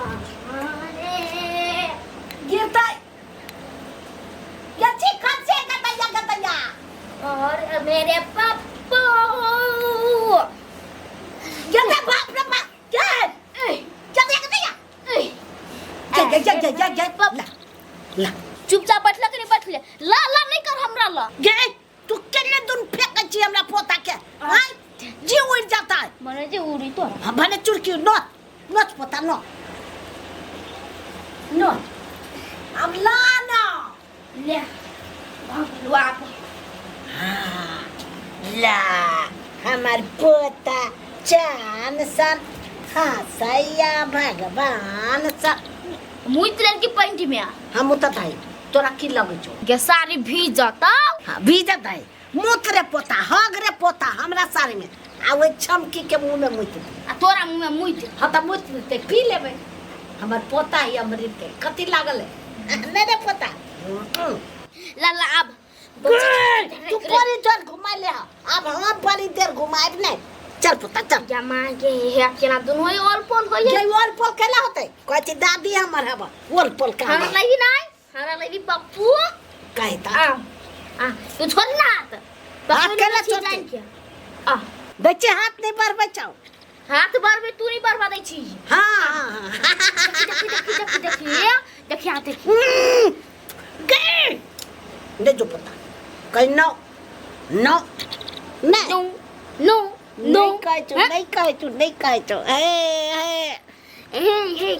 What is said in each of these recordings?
अरे गिरतै ये छी खसे गतैया गतैया और मेरे पप्पू ये ते बाप रे बाप ये गतैया गतैया ये ये ये ये ये ला ला चुपचाप बैठल कि नहीं बैठले ला ला नहीं कर हमरा ला गे तू केने दुन फेंकै छी हमरा पोता के आय जी उड़ जाता है मने जे उड़ी तो हाँ भने चुरकी नोच नोच पोता नोच नोच अब ला ना ले भगलु आप हाँ, ला हमार पोता चान सन हसैया भगवान सन मुइत लेल की पैंट में हम उतर है तोरा की लगै छौ गे सारी भीज जतौ हाँ भीजत है मूत रे पोता हग रे पोता हमरा साड़ी में आ ओहि छमकी के मुंह में मुइत दे आ तोरा मुंह में मुइत हाँ तऽ मुइत देतै पी लेबै हमर पोता ही अमृत है कथी लागल है नहि रे पोता ला ला अब तू बड़ी देर घुमा ले अब हम बड़ी देर घुमाएब नहीं चल पोता चल जमा के हे केना दुनू ही ऑल पोल होइए गे ओल पोल केला होतै कहै छी दादी हमर हब ओल पोल का हमरा लगी नहीं हमरा लगी पप्पू कहता आ आ तू छोड़ ना हाथ हाथ केना छी छोड़तै? जान के आ दै छी हाथ नहि बढ़बै छौ हाथ बढ़बे तू नहीं बढ़वा दै छी हाँ हाँ हाँ देखी देखी देखी देखी देखी हाथ देखी गे दे जो पता कहीं नो नो नहीं नो नो नो नहीं कहै छौ नहीं कहै छौ नहीं कहै छौ हे हे हे हे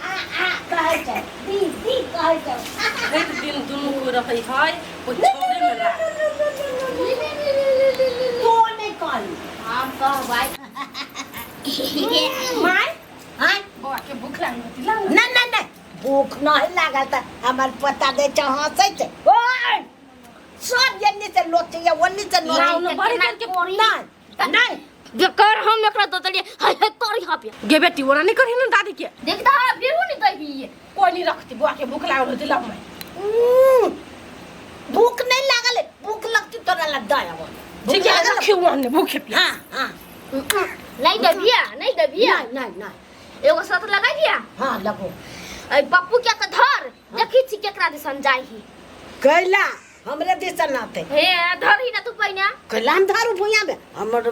आ आ कहै छौ दी दी कहै छौ एक दिन दुनू कोइ रहै है ओ छोड़े में लाग तू नहीं कहली हम कहबै माय हाँ बौआ के भूख लागल होती ला नहीं नहीं नहीं भूख नहीं लागल त हमर पता दे छौ हंसै छै ओए सब एन्नी से लोचे या ओन्नी से लाउ लोचे न बड़ी देर के नहीं नहीं बेकार हम एकरा दऽ देलियै हाय हाय करी हपे गे बेटी ओना नहीं करही न दादी के देख तऽ हमरा बेरू नहि दही कोई नहीं रखती बौआ के भूख लागल होती लाउ माय भूख नहीं लागल है, भूख लगती तोरा लग दे अब भूख ठीक है लागल है? रखी हुआ ने भूखे पिया हाँ हाँ नहीं देबिया नहीं देबिया नहीं नहीं नहीं एगो साथ लगा दिया हाँ लगो अरे पप्पू क्या के धर देखी छी केकरा दिसन जाही कैला हमरे दिसन आते हे धरही ना तू पहिने कैला हम धारू भुइया में हमर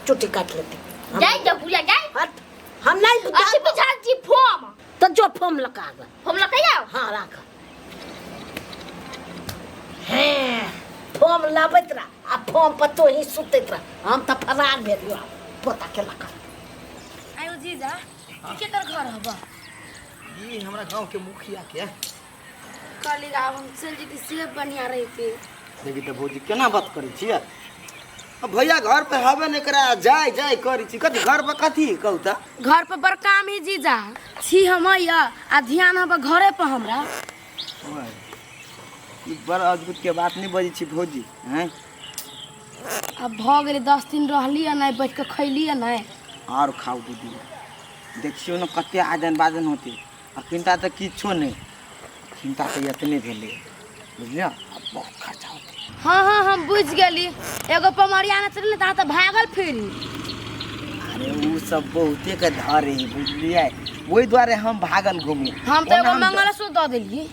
चुट्टी काट लेते हम- जाई जा बुढ़िया जाई हट हम नहीं अच्छी पिछाड़ छी फोम तो जो फॉर्म लगा दे फोम लगा जाओ हाँ राख हे फॉर्म लाबैत रह आ फॉर्म पर तो ही सुतैत रह हम तऽ फरार भेलियो पोता के लगा आयो जीजा ई केकर घर हबा ई हमरा गांव के मुखिया के कहली आब हम चलि जैती से बढ़िया रहिते। देखी तऽ भौजी केना बात करै छियै आ भैया घर पे हवे नहि करा जाय जाय करै छी कथी घर पर कथी कहू तऽ घर पर बड़ काम है जीजा छी हम आ ध्यान हब घरे पर हमरा। ओए, ई बड़ अद्भुत के बात नहि बजै छी भौजी हैं अब भऽ गेलै 10 दिन रहली नहि बैठ के खैली नहि आर खाउ 2 दिन देखियौ ने कते आजन बाजन होतै अखिनता तऽ किछो नहि चिंता तऽ एतने भेलै बुझलियै आब बहुत खर्चा होतै। हाँ हाँ हम बुझि गेली एगो पमरिया ने चलि ने तऽ भागल फिरी। अरे उ सब बहुते के धरे है बुझलियै ओहि दुआरे हम भागल घूमी। हम तऽ ओना एगो हम मंगलसूत्र दऽ देलियै।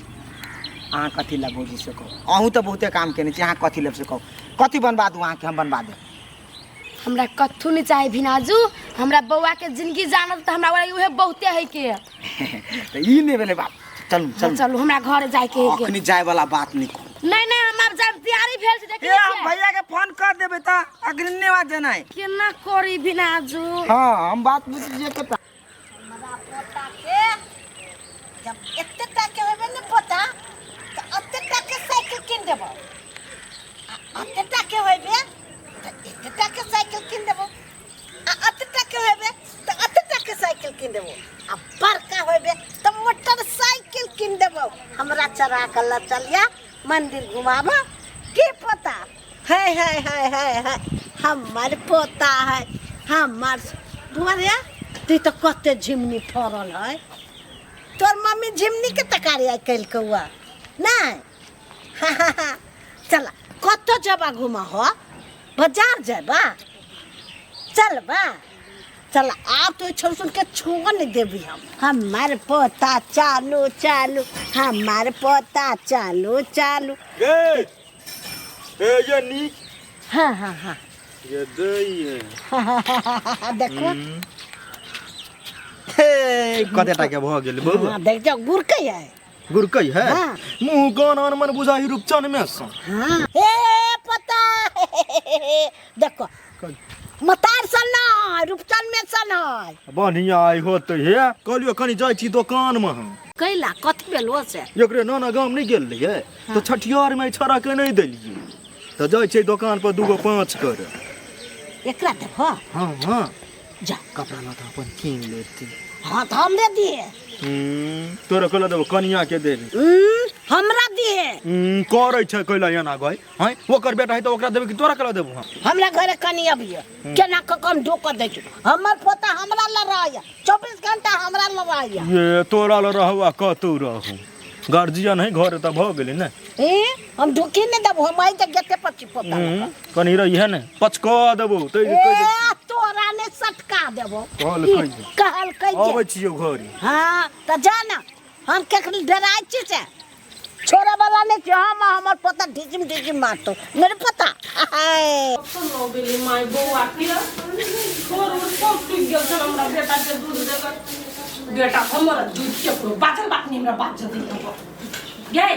अहाँ कथी लए भौजी से कहू अहूँ तऽ बहुते काम केने छी अहाँ कथी लेब से कहू कथी बनवा दू अहाँके हम बनवा देब। हमरा कथू नहीं चाही भिनाजू हमरा बौआ के जिंदगी जानल तऽ हमरा वाला उहे बहुते है के। तऽ ई नहि भेलै बात चलू चलू चलू हमरा घर जाय के है के। अखनी जाय वाला बात नहि कहू। नहीं नहीं हम आब जाब तैयारी भेल छै देखै ए हम छियै। भैया के फोन कर देबै तऽ अग्रणे बात जेनाइ। केना करी भिनाजू? हाँ हम बात बुझि जे के हमरा पोता के जब एते टा के होबे ने पोता तऽ एते टा के साइकिल कीन देबो आ एते टा के होबे तऽ एते टा के साइकिल कीन देबो आ एते टा के होबे तऽ एते टा के साइकिल कीन देबो आ बड़का होबे तऽ मोटरसाइकिल कीन देबो। हमरा चढ़ा के लऽ चलिया मंदिर घुमाबो की पोता है है है है है हमर पोता है हमर बुआ तू तऽ कते झिमनी फड़ल है तोर मम्मी झिमनी के तकारी आइ कलकौआ नहीं चल कतऽ जेबा घुमा हो बाजार जेबा चलबा चल आब तो छोड़ सुन के छुआ नहीं देबी हम। हमार पोता चालू चालू, हमार पोता चालू चालू। गे ए ये नी। हाँ हाँ हाँ ये दे देखो हे कते टाके भ गेल बबुआ। हाँ देख जाओ गुरकै है, गुरकै है। हाँ। मुंह कान आन मन बुझाही रूपचन में स। हाँ हे पता देखो मतार सन न रूपचन में सन है। बढ़िया आई होते हे कहलियो कनी जाइ छी दुकान में हम। कैला कथी भेलो से? एकरे नाना गाम नहीं गेल रहियै तो छठियार में छड़ा के नहीं देलियै तो जाइ छै दुकान पर 2 गो 5 कर एकरा देखो। हाँ हाँ जा कपड़ा लता अपन कीन लेती। हाँ तो हमरे दिए। तोरा कहला देबो कनिया के देबी। हमरा दिए। करै छै कैला एना गय हैं ओकर बेटा है तो ओकरा देबे कि तोरा कहला देबो? हम हमरा घरे कनिया भी है केना क कम ढोक दै छै। हमर पोता हमरा ल रहैया 24 घंटा हमरा ल रहैया। ये तोरा ल रहू आ कतौ रहू गार्जियन है घर त भ गेलै ने। ए हम ढोकी नै देबो हम आई त गेते पची पोता कनी रही है ने पचका देबो त ए तोरा ने सटका देबो कहलकै कहलकै आबै छियो घरे। हां त जा ना हम केकरो डराइ छी से छोरा वाला ने छी हम हमर पोता ढिचिम ढिचिम मारतो मेरे पोता। नो गेली my बौआ के छोर उर सब टूट गेल छल हमरा बेटा के दूध देकर। बेटा हमर दूध के कोनो बाजल बात नहीं हमरा बात जल्दी तो गए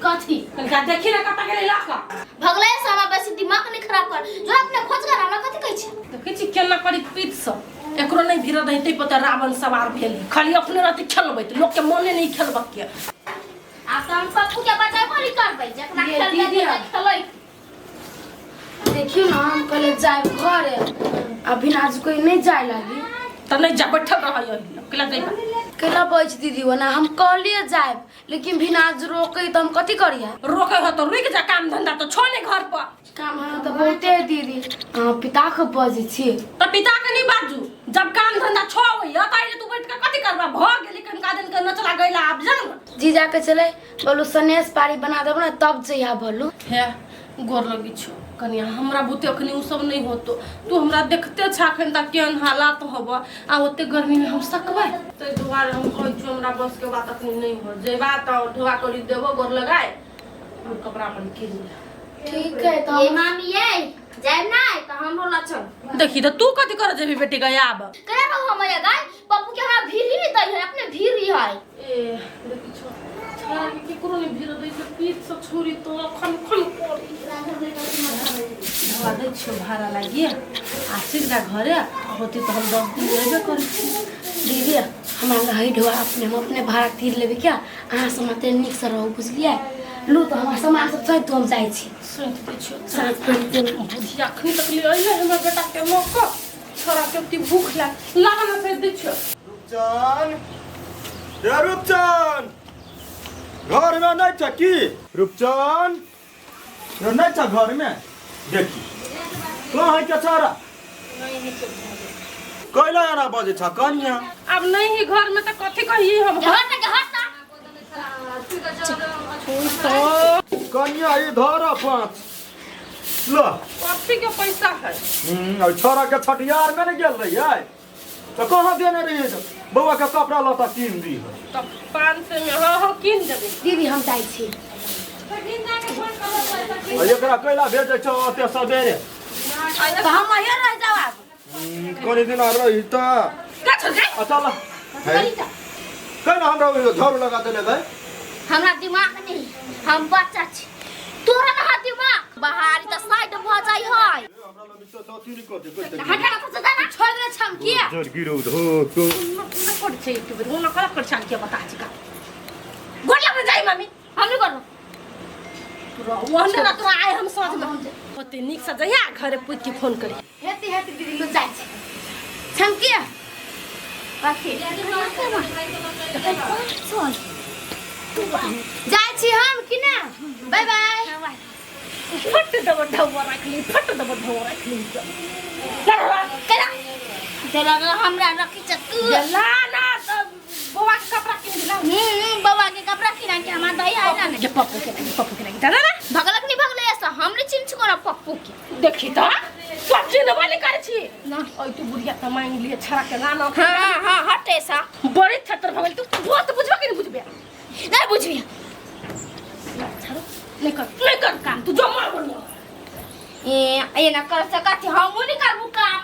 कथी कनका देखी ना कता गेलै लाका भगले से हमरा बेसी दिमाग नहीं खराब कर जो अपने खोज कर हमरा कथी कहै छै। देखै छी केना करी पीत सब एकरो नहीं भीड़ रहतै पता रावण सवार भेल खाली अपने रहतै खेलबै लोक के मने नहीं खेलबक के। आ हम पप्पू के बचाबो नहीं करबै जखना खेलबै खेलै। देखियो ना हम कहले जाए घरे अभी आज कोई नहीं जाए लागी त नहीं जा बैठल रहै केला जाइबा केला बैठ दीदी वना हम कहलिए जाए लेकिन भिनाज रोके त हम कथी करिया? रोके हो तो रुक जा काम धंधा तो छो नहीं घर पर काम है तो बहुते दीदी पिता के बजै छी त पिता के नहीं बाजू जब काम धंधा छो होइया त आइले तू बैठ के कथी करबा भ गेली कनका दिन के नचला गइला आब जान जीजा के चले बोलू सनेस पारी बना देबो ना तब जइहा बोलू। हे गोर लगी छो कनिया हमरा बुते अखनी उ सब नहीं होतो तू हमरा देखते छा अखन तक केहन हालात होब आ ओते गर्मी में हम सकबै तै दुआरे हम कहै छी हमरा बस के बात अखनी नहीं हो जेबा त ढोआ करी देबो गोर लगाए और कपड़ा अपन कीन ले। ठीक है तो ये मामी ये जाए ना त हमरो लचन देखी त तू कथी कर जेबी बेटी गया आब करे रहू हम ये गाय पप्पू के हमरा भीड़ ही दै है अपने भीड़ ही है। ए देखी छो छोरा के केकरो नहीं भीड़ दै छै पीत सब छोरी तो खन खन करी धोआ दै छियो भाड़ा लागी आ सीधा घरे होती तो हम 10 दिन रहबे करै छी। दीदी हमरा लहै ढोआ अपने हम अपने भाड़ा तीर लेबै क्या अहाँ सब मात्र नीक से रहू बुझलियै? लू तो हमार सामान सब सहित हम जाइ छी सहित दै छियो साँझ पानि बुढ़िया अखनी तक ले अइलै हमर बेटा के लऽ कऽ छोरा के ओते भूख लाग लागल ना सहित दै छियो। रूपचन रे रूपचन घर में नहीं छ की? रूपचन रे नहीं छ घर में? देखी कहाँ है के छोरा कैला एना बजै छ कनिया? अब नहीं ही घर में त कथी कहिए हम घर में घर ता कनिया ई धर 5 ल कथी के पैसा है। और छोरा के छठियार में नहीं गेल रहियै तो कहाँ देने रहियै बौआ के कपड़ा लता कीन दी है त 500 में हाँ हाँ कीन देबै। दीदी हम जाइ छी एकरा कैला भेजै छौ ओते सबेरे त हम अहिया रह जाब आब कनी दिन रही त का छोड़ जाय अच्छा ल कैला हमरा झाड़ू लगा देले गए? हमरा दिमाग नहीं हम बच्चा छी तोरा ना दिमाग बाहर त साइड भ जाय है। हमरा लग विश्वास अथी नहीं कर दे हटा ना तो ना छोड़ दे छम किया जोर गिरो धोको ना कर छै एक बेर ओना करा कर छान के बता छी का गोर लग जाय मामी हम नहीं करब तोरा ओहने ना तोरा आइ हम साँझ में ओते नीक से जइया घरे पूछ के फोन करी हेती हेती दीदी लो जाइ छी छम किया कथी जाइ छी हम कि ना? बाय बाय फट दबो ढौआ राखली फट दबो ढौआ राखली केना तेरा हमरा रखी छ तू ला ना बौआ के कपड़ा किन दिला। बौआ के कपड़ा किना के हमरा दही आइला ने के पप्पू के लागी पप्पू के लागी दादा ना भगलक नहीं भगले ऐसा हमरे चिन्ह कोना पप्पू के देखी त सब चिन्हबे नहीं करै छी। ना। ओइ तू बुढ़िया त मांग लिए छड़ा के ना ना। हाँ हाँ हटे सा। बड़े छतर भगल तू बहुत बुझबे कि नहीं बुझबे? नहीं बुझबे। छाड़ो नहीं कर, नहीं कर काम तू जो मार बोल। ए ए ना कर सकत हम नहीं करबू काम।